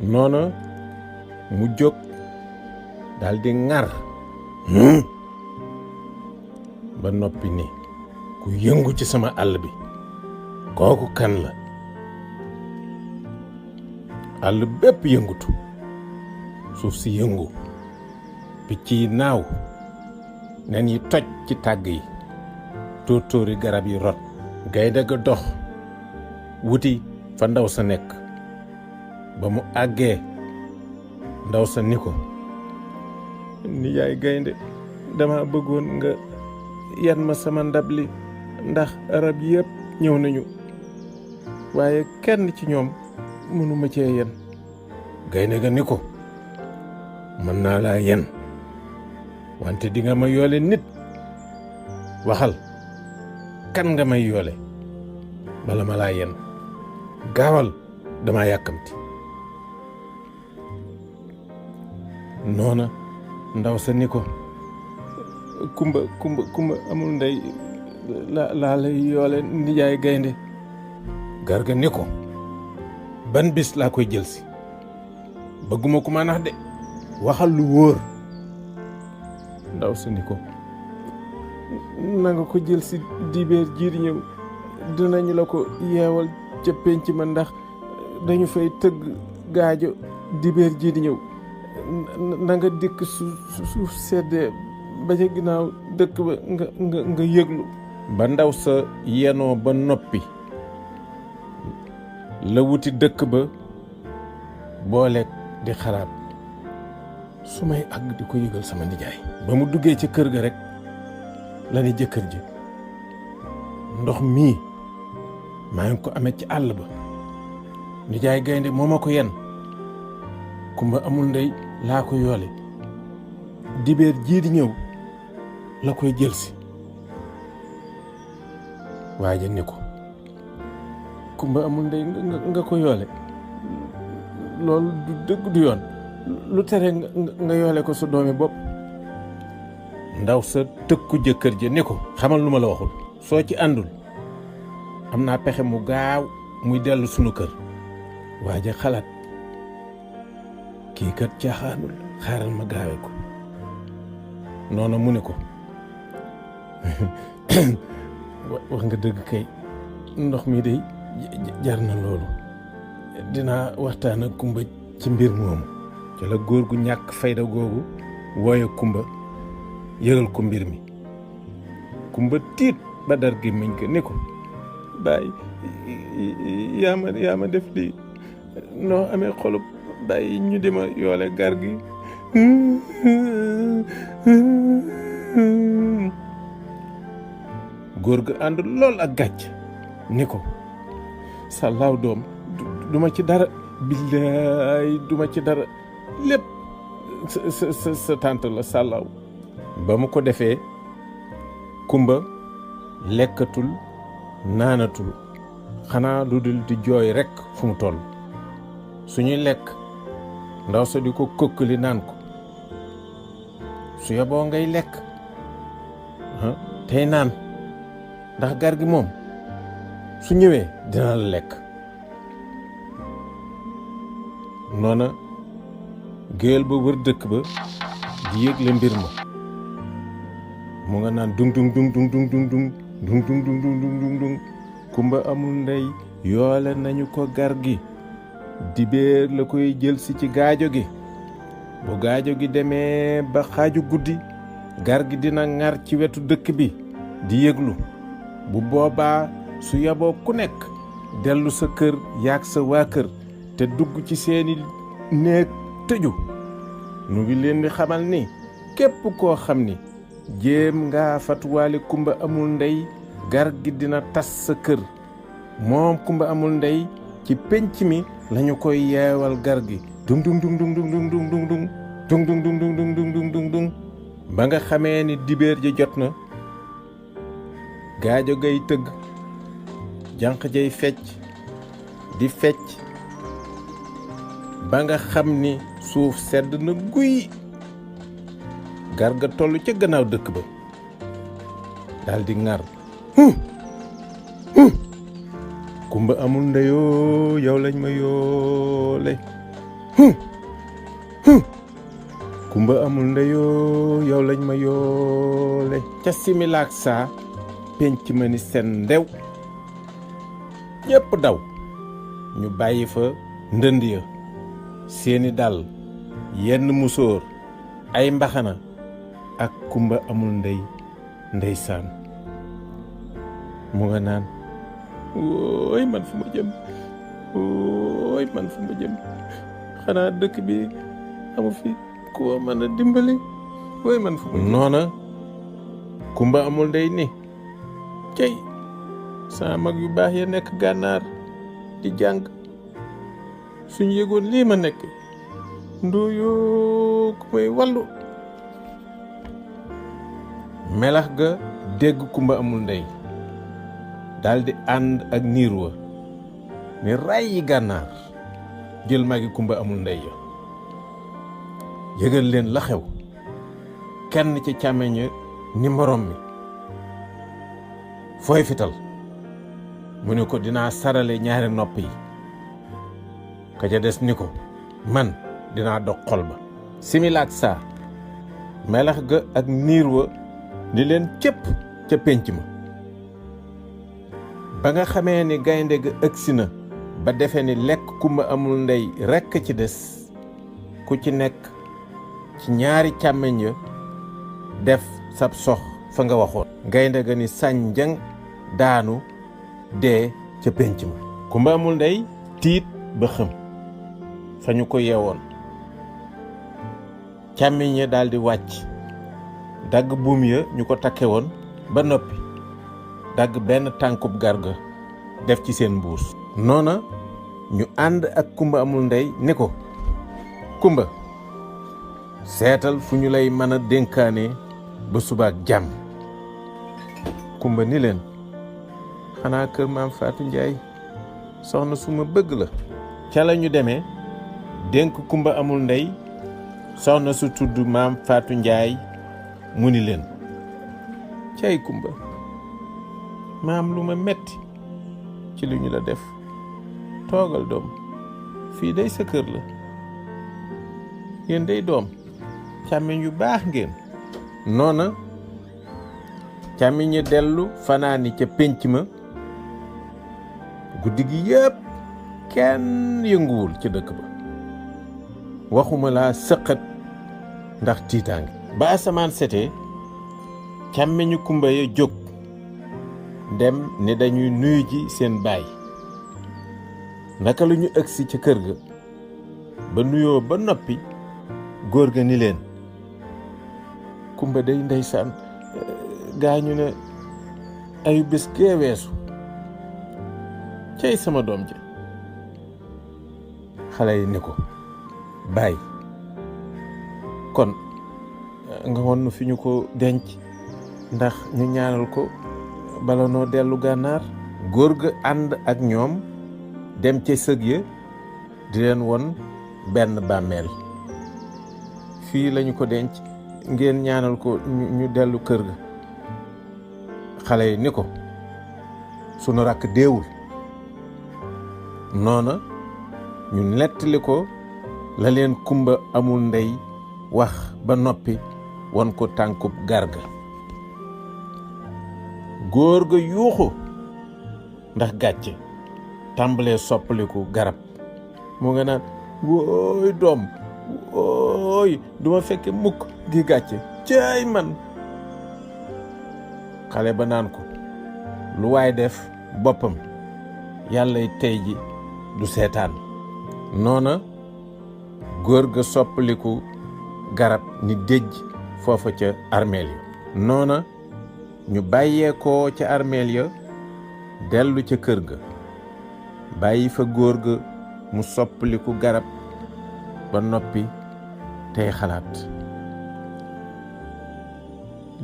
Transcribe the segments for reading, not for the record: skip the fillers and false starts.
noona mu jóg daldi ŋar ba noppi ni ku yëngu ci sama àll bi kooku kan la. àll bépp yëngutu, suuf si yëngu, picc yi naaw, nen yi toj ci tàgg yi, tóortóori garab yi rot. gaynde ga dox wuti fa ndaw sa nekk. ba mu àggee ndaw sa ni ko, nijaay gaynde, dama bëggoon nga yan ma sama ndab li ndax rab yépp ñëw nañu waaye kenn ci ñoom mënuma cee yen. gaynde ga ni ko, mën naa laa yen wante di nga ma yoole nit. waxal kan nga may yoole bala ma laa yen. gaawal, dama yàkkamti. noona ndaw sa ni ko, kumba amul ndey laa lay yoole nijaay gaynde. garga ni ko, ban bis laa koy jël si? bëgguma ku ma nax de, waxal lu wóor. ndaw sa ni ko, na nga ko jël si dibeer ji di ñëw, dinañu la ko yeewal ca pénc ma ndax dañu fay tëgg gaajo dibeer ji di ñëw. na nga dikk suuf seddee ba ca ginnaaw dëkk ba nga yëglu. ba ndaw sa yenoo ba noppi la wuti dëkk ba booleeg di xalaat, su may àgg di ko yëgal sama nijaay. ba mu duggee ci kër ga rek la ni jëkkër ji, ndox mii maa ngi ko amee ci àll ba, nijaay gaynde moo ma ko yen. kumba amul ndey laa ko yoole, dibeer jii di ñëw la koy jël si. waaja ni ko, kumba amul ndey nga ko yoole, loolu du dëgg du yoon, lu tere nga yoole ko sa doomi bopp. ndaw sa tëkku jëkkër ji ni ko, xamal lu ma la waxul, soo ci àndul am naa pexe mu gaaw muy dellu sunu kër. waaja xalaat, kii kat caaxaanul, xaaral ma gaawe ko. noona mu ne ko, wax nga dëgg kay, ndox mi day jar na loolu, dinaa waxtaan ak kumba ci mbir moomu. ci la góor gu ñàkk fayda googu wooye kumba yëgal ko mbir mi. kumba tiit ba dar gi miñ ko ni ko, bàyyi yaa ma def lii, noo amee xolub bàyyi ñu di ma yoole gar gi. góor ga ànd lool ak gàcc ni ko, sàllaaw doom, duma ci dara, billaay duma ci dara, lépp sa tànt la sàllaaw. ba mu ko defee kumba lekkatul naanatul, xanaa lu dul di jooy rekk fu mu toll. suñuy lekk ndaw sa di ko kokkali naan ko, su yeboo ngay lekk tey naan, ndax gar gi moom su ñëwee dina la lekk. noona géwél ba wër dëkk ba di yëgle mbir ma. mu nga naan dung dung dung dung dung dung dung dung dung dung dung dung dung. kumba amul ndey yoole nañu ko gar gi, dibéer la koy jël si ci gaajo gi. bu gaajo gi demee ba xaaju guddi, gar gi dina ŋar ci wetu dëkk bi di yëglu. bu boobaa su yaboo ku nekk dellu sa kër yaag sa waa kër te dugg ci seeni néeg tëju. nu ngi leen di xamal ni képp koo xam ni jéem nga fatuwaale kumba amul ndey, gar gi dina tas sa kër. moom kumba amul ndey ci penc mi lañu koy yeewal gar gi. dung dung dung dung dung dung dung dung dung dung dung dung dung dung dung dung dung dung. ba nga xamee ni dibéer ji jot na, gaajo gay tëgg, jànq jay fecc di fecc, ba nga xam ni suuf sedd na guy. gar ga toll ca gannaaw dëkk ba daldi ŋar, kumba amul ndeyoo yow lañ ma yoole. kumba amul ndeyoo yow lañ ma yoole ca similaak saa penc ma ni seen ndew ñépp daw ñu bàyyi fa ndënd ya seeni dàll yenn musóor ay mbaxana ak kumba amul ndey ndeysaan mu nga naan wooy man fu ma jëm wooy man fu ma jëm xanaa dëkk bi amu fi ku ma mën a dimbali wooy man fu ma jëm noona kumba amul ndey ni cey sama mag yu baax ya nekk gànnaar di jàng suñ yëgoon lii ma nekk ndooyoo ku may wàllu melax ga dégg kumba amul ndey daldi ànd ak niir wa ni ray yi gànnaar jël magi kumba amul ndey ya yëgal leen la xew kenn ci càmmeñ ni morom mi fooy fital mu ne ko dinaa sarale ñaari nopp yi ka ca des ni ko man dinaa dog xol ba similaak saa melax ga ak niir wa ni leen cëpp ca pénc ma ba nga xamee ni gaynde ga ëgsi na ba defe ni lekk kumba amul ndey rekk ci des ku ci nekk ci ñaari càmmeñ ya def sab sox fa nga waxoon gaynde ga ni sànjang daanu dee ca pénc ma kumba amul ndey tiit ba xëm fa ñu ko yeewoon càmmiñ ya daldi wàcc dagg buum ya ñu ko takke woon ba noppi dagg benn tànkub garga def ci seen mbuus noona ñu ànd ak kumba amul ndey ni ko kumba seetal fu ñu lay mën a dénkaane ba subaak jàmm kumba ni leen xanaa kër maam Faatu Njaay soxna su ma bëgg la ca la ñu demee dénk kumba amul ndey soxna su tudd maam Faatu Njaay mu ni leen cay kumba maam lu ma metti ci li ñu la def toogal doom fii day sa kër la yéen day doom càmmiñ yu baax ngeen noona càmmiñ ñi dellu fanaani ca pénc ma guddi gi yépp kenn yënguwul ci dëkk ba waxuma laa sëqat ndax tiitaange ba asamaan setee càmmiñu kumba ya jóg dem ne dañuy nuyu ji seen baay naka lu ñu ëgsi ca kër ga ba nuyoo ba noppi góor ga ni leen kumba day ndeysaan gaañu ne ayu bés gee weesu cey sama doom ji xale yi ni ko baay kon nga won nu fi ñu ko denc ndax ñu ñaanal ko bala noo dellu gànnaar góor ga ànd ak ñoom dem ca sëg ya di leen won benn bàmmeel fii lañu ko denc ngeen ñaanal ko ñu dellu kër ga xale yi ni ko sunu rakk deewul noona ñu nettali ko la leen kumba amul ndey wax ba noppi won ko tànkub garga góor ga yuuxu ndax gàcce tàmbalee soppaliku garab mu nga naan wooy doom wooy duma fekke mukk gi gàcce caay man xale ba naan ko lu waay def boppam yàllay tey ji du seetaan noona góor ga soppaliku garab ni déjj foofa ca armeel ya noona ñu bàyyeekoo ca armeel ya dellu ca kër ga bàyyi fa góor ga mu soppaliku garab ba noppi tey xalaat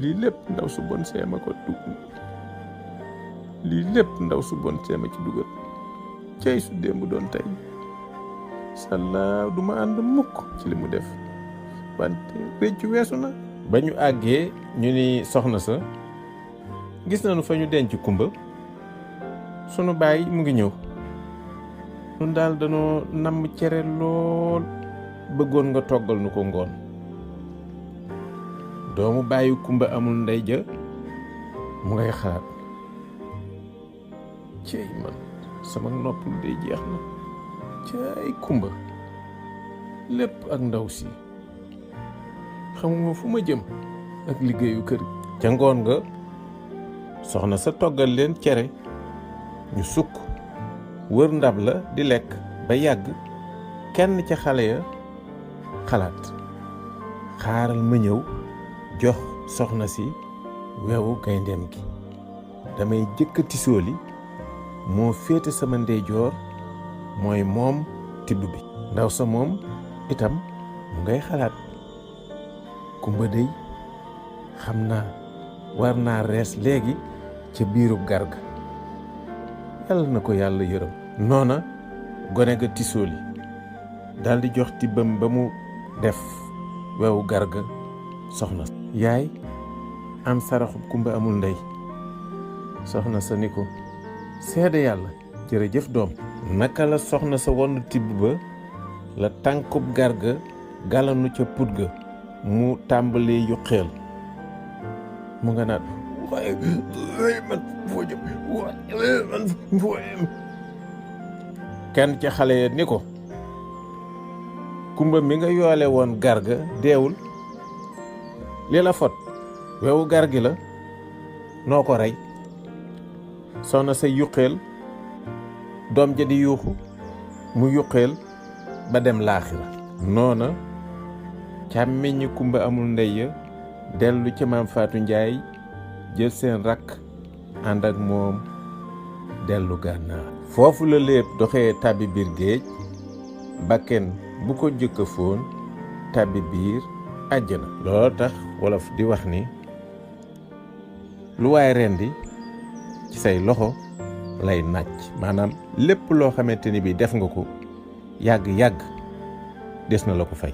lii lépp ndaw su bon seema ko dugg lii lépp ndaw su bon seema ci dugal cey su démb doon tey sàllaaw du ma ànd mukk ci li mu def wante réccu weesu na ba ñu àggee ñu ni soxna sa gis nañu fa ñu denc kumba sunu baay mu ngi ñëw nun daal danoo namm cere lool bëggoon nga toggal nu ko ngoon. doomu bàyyi Kumba Amul Ndey ja mu ngay xalaat, cey man sama noppul day jeex na, cey Kumba lépp ak ndaw si, xamuma fu ma jëm ak liggéeyu kër. ca ngoon nga soxna sa toggal leen cere, ñu sukk wër ndab la di lekk ba yàgg kenn ca xale ya xalaat, xaaral ma ñëw jox soxna si wewu gayndeem gi, damay jëkkati sooli, moo féete sama ndeyjoor, mooy moom tibb bi. ndaw sa moom itam mu ngay xalaat, Kumba dey xam naa war naa rees léegi ca biiru garga, yàlla na ko yàlla yërëm. noona gone ga tisooli daldi jox tibbam ba mu def wewu garga soxna. yaay am saraxub Kumba Amul Ndey. soxna sa ni ko, seede yàlla jërëjëf doom. naka la soxna sa wonn tibb ba la tànkub garga galanu ca put ga, mu tàmbalee yuqeel. mu nga naan waaye man foo jëm, waaye man foo jëm. kenn ca xale ya ni ko, Kumba mi nga yoole woon garga deewul, li la fot wewu gargi la, noo ko rey. soxna sa yuqeel, doom ja di yuuxu, mu yuqeel ba dem laaxira. noona càmmiñi Kumba Amul Ndey ya dellu ca maam Faatu Njaay, jël seen rakk ànd ak moom dellu gànnaar. foofu la Léeb doxee tàbbi biir géej, bakken bu ko jëkk a foon tàbbi biir àjjana. loolu tax wolof di wax ni lu waay rendi ci say loxo lay nàcc, maanaam lépp loo xamante ni bi def nga ko yàgg-yàgg des na la ko fay.